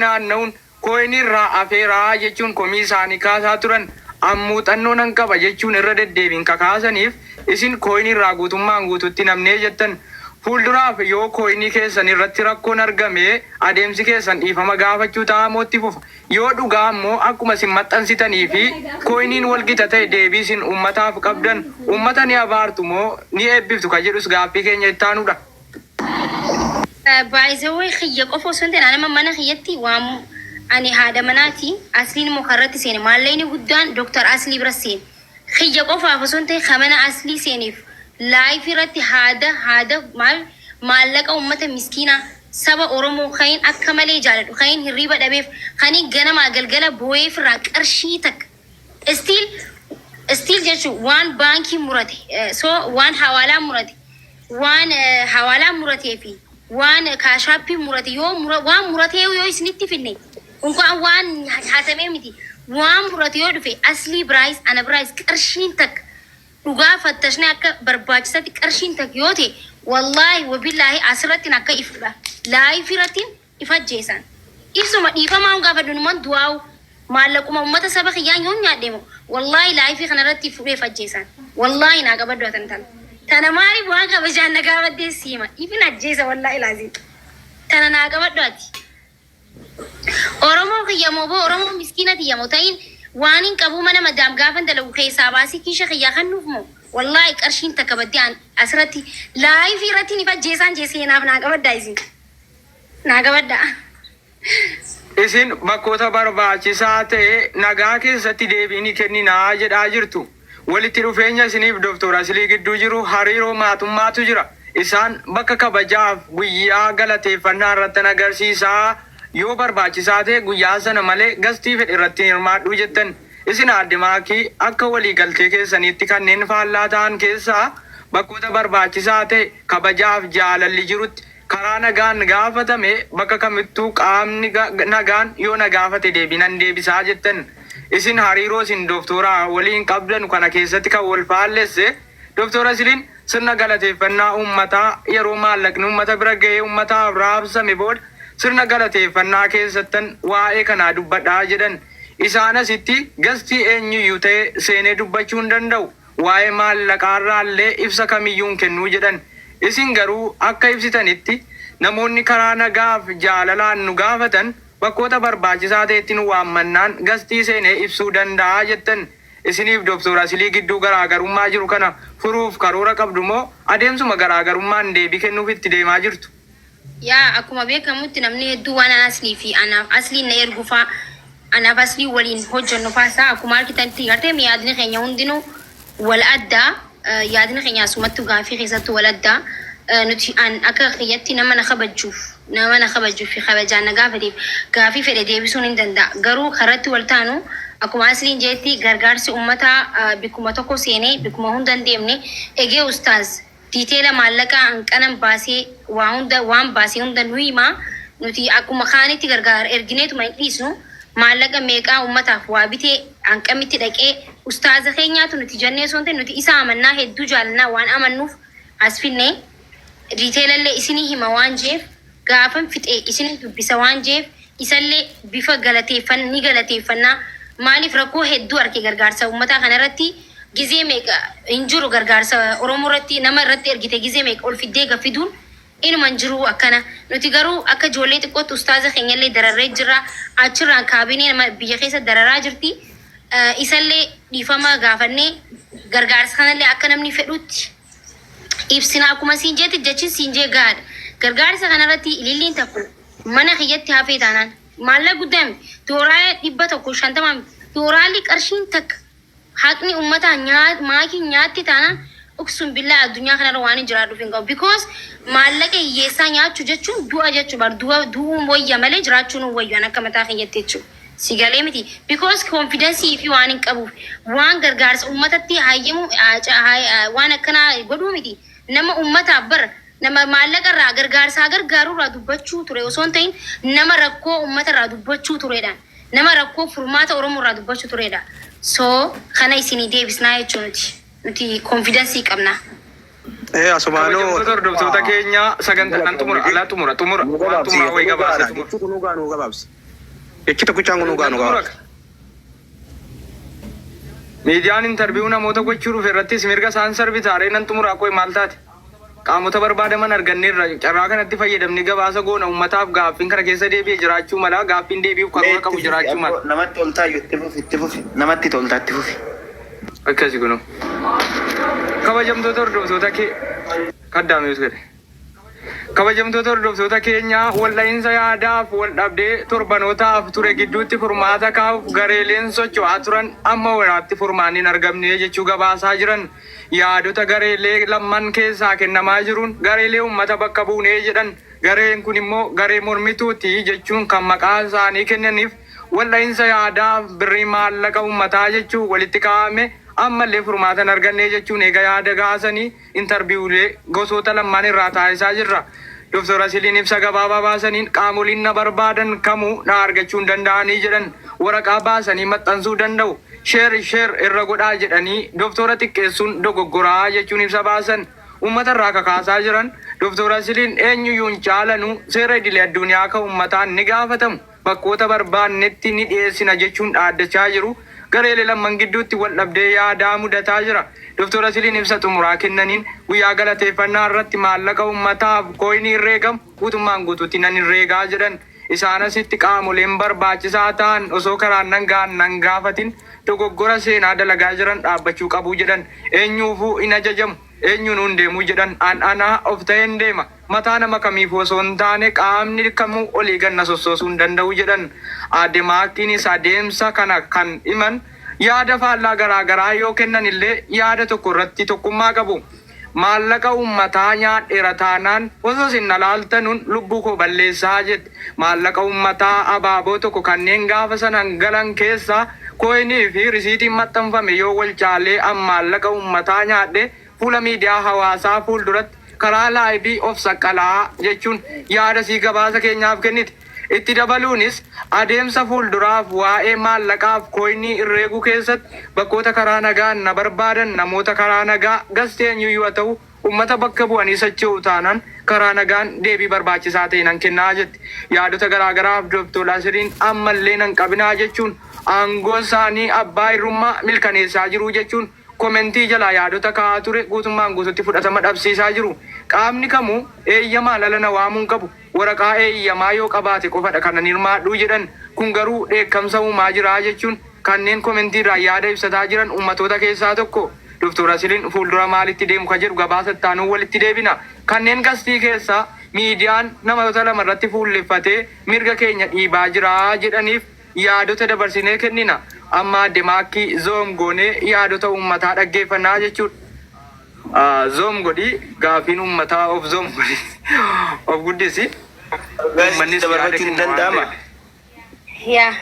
Naanna'uun coin irraa afeeraa jechuun komii isaanii kaasaa turan. An muuxannoo nan qaba jechuun irra deddeebiin ka kaasaniif isin coin irraa guutummaan guututti namnee jettan. Fuulduraaf yoo coin keessan irratti rakkoon argame adeemsi keessan dhiifama gaafachuu ta'a moo itti fufa? Yoo dhugaa ammoo akkuma isin maxxansitanii fi coiniin walgita ta'e deebii isin uummataaf qabdan uummata ni abaartu moo ni eebbiftu ka jedhus gaaffii keenya itti aanudha. By the way, kiyya qofa osoo hin ta'in anama mana kiyyatti waamu. Ani haadha manaati. Asliin immoo karratti seene, maallaqni guddaan Dr. Aslii bira seene. Kiyya qofaaf osoo hin ta'in ka mana Aslii seeneef live irratti haada haada maal maallaqa ummata miskiinaa saba Oromoo kayin akka malee jaaladhu, kayin hirriiba dhabeef, kanin ganamaa galgala booyeef irraa qarshii takka still still jechuun waan baankii murate, so waan hawaalaa murate, waan hawaalaa muratee fi waan Cash Appii murate, yoo waan muratee yoo isinitti finne, unkaan waan hatamee miti, waan murate yoo dhufe, Aslii biraayis ana biraayis qarshiin takka dhugaa fattashne akka barbaachisatti qarshiin takka yoo ta'e, wallaahi wabillaahi asirratti akka ifudha, live irratti ifajjeessan ibsuma dhiifamaa gaafadhu. Numan du'aa'u maallaquma ummata saba kiyyaan yoo nyaadhe, wallaahi live kanarratti fudhee fajjeessan. Wallaahi naa qabaddu atan tana tana. Maaliif waan kabajaan na gaafattee siima ifin ajjeesa? Wallaahi laazim tana naa qabadhu ati. Oromoo kiyyamoo boo, Oromoo miskiina tiyyamoo ta'in waan hin qabu mana madaam gaafan dalagu keessaa baasii kiisha kiyyaa kan nuuf moo, wallaahi qarshiin takka baddee an asirratti live irratti ni fajjeesaan jee seenaaf naa qabaddaa, isin naa qabaddaa. Isin bakkoota barbaachisaa ta'e nagaa keessatti deebii ni kenninaa jedhaa jirtu. Walitti dhufeenya isiniif Dooktor Aslii gidduu jiru hariiroo maatummaatu jira. Isaan bakka kabajaaf guyyaa galateeffannaa irratti agarsiisaa, yoo barbaachisaa ta'e guyyaa sana malee guestii fedhe irratti hin hirmaadhuu jettan. Isin aadde Maakii akka walii galtee keessaniitti kanneen faallaa ta'an keessaa bakkoota barbaachisaa ta'e kabajaaf jaalalli jirutti karaa nagaan gaafatame bakka kamittuu qaamni nagaan yoo na gaafate deebii nan deebisaa jettan. Isin hariiroo isin dooktoraa waliin qabdan kana keessatti kan wal faallesse Dooktor Asiliin sirna galateeffannaa uummataa yeroo maallaqni uummata bira ga'ee uummataaf raabsame booda sirna galateeffannaa keessattan waa'ee kanaa dubbadhaa jedhan. Isaan asitti guestii eenyuyyuu ta'e seenee dubbachuu hin danda'u. Waa'ee maallaqaarraallee ibsa kamiyyuu hin kennuu jedhan. Isin garuu akka ibsitanitti namoonni karaa nagaaf jaalalaan nu gaafatan bakkoota barbaachisaa ta'etti nu waammannaan guestii seenee ibsuu danda'a jettan. Isiniif Dooktor Asilii gidduu garaagarummaa jiru kana furuuf karoora qabdu moo adeemsuma garaagarummaan deebii kennuuf itti deemaa jirtu? Yaa, akkuma beekamutti namni hedduu waan Aslii fi anaaf Asliin na ergu faa, anaaf Aslii waliin hojjennu faa isaa akkuma argitanitti gartee yaadni keenya hundinuu wal addaa. Yaadni keenya asumattu gaafii keessattuu wal addaa. Nuti an akka kiyyatti nama na kabajuuf fi kabajaan na gaafateef gaafii fedhe deebisuun hin danda'a. Garuu karatti wal taanu akkuma Asliin jeetti gargaarsi uummataa bikkuma tokko seenee bikkuma hunda hin deemne. Egee ustaaz detaila maallaqaa hanqanan baasee waa hunda waan baasee hunda nu himaa. Nuti akkuma kaanitti gargaar ergineetuma hin dhiisnu. Maallaqa meeqaa ummataaf waa bitee hanqamitti dhaqee ustaaza keenyaatu nuti jennee osoo hin ta'in, nuti isa amannaa, hedduu jaalannaa, waan amannuuf as finne. Detailallee isinii hima waan jeef, gaafan fixee isinii dubbisa waan jeef, isallee bifa galateeffan ni galateeffannaa. Maaliif rakkoo hedduu arge gargaarsa ummataa kanarratti gizee meeqa hin jiru. Gargaarsa Oromoo irratti nama irratti ergite gizee meeqa ol fiddee gafiduun inuma hin jiru akkana. Nuti garuu akka ijoollee xiqqootti ustaaza keenyallee dararree jirra. Achirraan kaabinee nama biyya keessa dararaa jirti. Isallee dhiifama gaafannee gargaarsa kanallee akka namni fedhutti ibsina. Akkuma siin jeetti jechin siin jee gahaadha. Gargaarsa kanarratti ililliin takku mana kiyyatti hafee taanaan, maallaqa guddaa miti, doolaara 150 miti, doolaarri qarshiin takka haqni uummataa maakiin nyaatti taanaan, uksum billaa addunyaa kanarra waan hin jiraadhuuf hin qabu. Because maallaqa hiyyeessaa nyaachuu jechuun du'a jechuu bar. Du'a du'uun wayya malee jiraachuun hin wayyu an akka mataa kiyyatti jechuudha. Si galee miti? Because confidence fi waan hin qabuuf waan gargaarsa uummatatti hayyamu waan akkanaa godhuu miti. Nama uummataaf bar nama maallaqa irraa gargaarsaa gargaaruu irraa dubbachuu ture osoo hin ta'in, nama rakkoo uummata irraa dubbachuu turedha. Nama rakkoo furmaata Oromoo irraa dubbachuu turedha. So kana isinii deebisnaa jechuu nuti. Nuti confidence qabna. Ee, asumaanuu. Kabajamtoota hordoftoota keenya, sagantaa nan xumura, alaa xumura, xumura waan xumuraa wayii gabaasee xumura. Jechuu kunuu gaa nuu gabaabsi. Jechi tokkichaan kun dhugaa nu Xumura. ga'a. Miidiyaan interview namoota gochuu dhufe irrattis mirga isaan sarbitaaree nan xumuraa koo maal taate? Qaamota barbaadaman arganneerra. Carraa kanatti fayyadamni gabaasa goona uummataaf gaaffiin kana keessa deebi'e jiraachuu mala. Gaaffiin deebi'uuf karoora qabu jiraachuu mala. Namatti toltaa itti fufi, itti fufi, namatti toltaa, itti fufi. Akkasi kunoo. Kabajamtoota hordoftoota kee kaddaamees godhe. Kabajamtoota hordoftoota keenyaa, waldha'iinsa yaadaaf wal dhabdee torbanootaaf ture gidduutti furmaata kaa'uuf gareeleen socho'aa turan amma waraatti furmaanni hin argamne jechuu gabaasaa jiran. Yaadota gareelee lamman keessaa kennamaa jiruun gareelee uummata bakka buunee jedhan, gareen kun immoo garee mormituuti jechuun kan maqaa isaanii kennaniif waldha'iinsa yaadaaf birrii maallaqa uummataa jechuun walitti kaa'ame ammallee furmaata hin arganne jechuun eega yaada gaasanii interviewlee gosoota lamaan irraa taasisaa jirra. Dr. Asiliin ibsa gabaabaa baasaniin qaamoliin na barbaadan kamuu na argachuu hin danda'anii jedhan. Waraqaa baasanii maxxansuu danda'u. Share share irra godhaa jedhanii doktora xiqqeessuun dogoggoraa jechuun ibsa baasan. Uummata irraa kakaasaa jiran. Dr. Asiliin eenyuyyuu hin caalanuu, seera idilee addunyaa kan uummataan ni gaafatamu. Bakkoota barbaannetti ni dhiyeessina jechuun dhaaddachaa jiru. Gareelee lamman gidduutti wal dhabdee yaadaa mudataa jira. Dr. Asiliin ibsa xumuraa kennaniin guyyaa galateeffannaa irratti maallaqa uummataaf coinii herreegamu guutummaan guutuutti nan herreegaa jedhan. Isaan asitti qaamoleen barbaachisaa ta'an osoo karaan nan ga'an nan gaafatin dogoggora seenaa dalagaa jiran dhaabbachuu qabu jedhan. Eenyuufuu hin ajajamu. Eenyuun hin deemuu jedhan. An anaa of ta'een deema. Mataa nama kamiif osoo hin taane qaamni kamuu olii ganna sossoosuu hin danda'u jedhan. Aadde Maakkiinis adeemsa kana kan himan yaada faallaa garaa garaa yoo kennan illee yaada tokko irratti tokkummaa qabu. Maallaqa uummataa nyaadheera taanaan osoo isin na laaltanuun lubbuu koo balleessaa jette. Maallaqa uummataa abaaboo tokko kanneen gaafa sanan galan keessaa coinii fi risiitiin maxxanfame yoo wal caalee an maallaqa uummataa nyaadhe fuula miidiyaa hawaasaa fuulduratti karaa live of saqqalaa jechuun yaada sii gabaasa keenyaaf kennite. Itti dabaluunis adeemsa fuulduraaf waa'ee maallaqaaf coinii herreeguu keessatti bakkoota karaa nagaan na barbaadan namoota karaa nagaa gastee eenyuyyuu haa ta'u uummata bakka bu'anii socho'u taanaan karaa nagaan deebii barbaachisaa ta'e nan kennaa jetti. Yaadota garaagaraaf Dr. Asiriin ammallee nan qabinaa jechuun aangoo isaanii abbaa irrummaa milkaneessaa jiru jechuun commentii jalaa yaadota kaa'aa ture guutummaan guututti fudhatama dhabsiisaa jiru. Qaamni kamuu eeyyamaa lala na waamuun qabu. Waraqaa eeyyamaa yoo qabaate qofadha kanan hirmaadhuu jedhan. Kun garuu dheekkamsa uumaa jira jechuun kanneen commentii irraa yaada ibsataa jiran uummatoota keessaa tokko. Dr. Asiliin fuuldura maalitti deemu ka jedhu gabaasa ittaanuu walitti deebina. Kanneen gastii keessaa miidiyaan namoota lama irratti fuulleffatee mirga keenya dhiibaa jira jedhaniif yaadota dabarsinee kennina. Amma Aadde Maakkii zoom goonee yaadota uummataa dhaggeeffannaa jechuudha. Zoom godhi, gaaffiin uummataa of zoom godhi, of guddisi. Uummannis yaada Dabarfachuun kenna waan danda'ama. ta'eef. Yaa.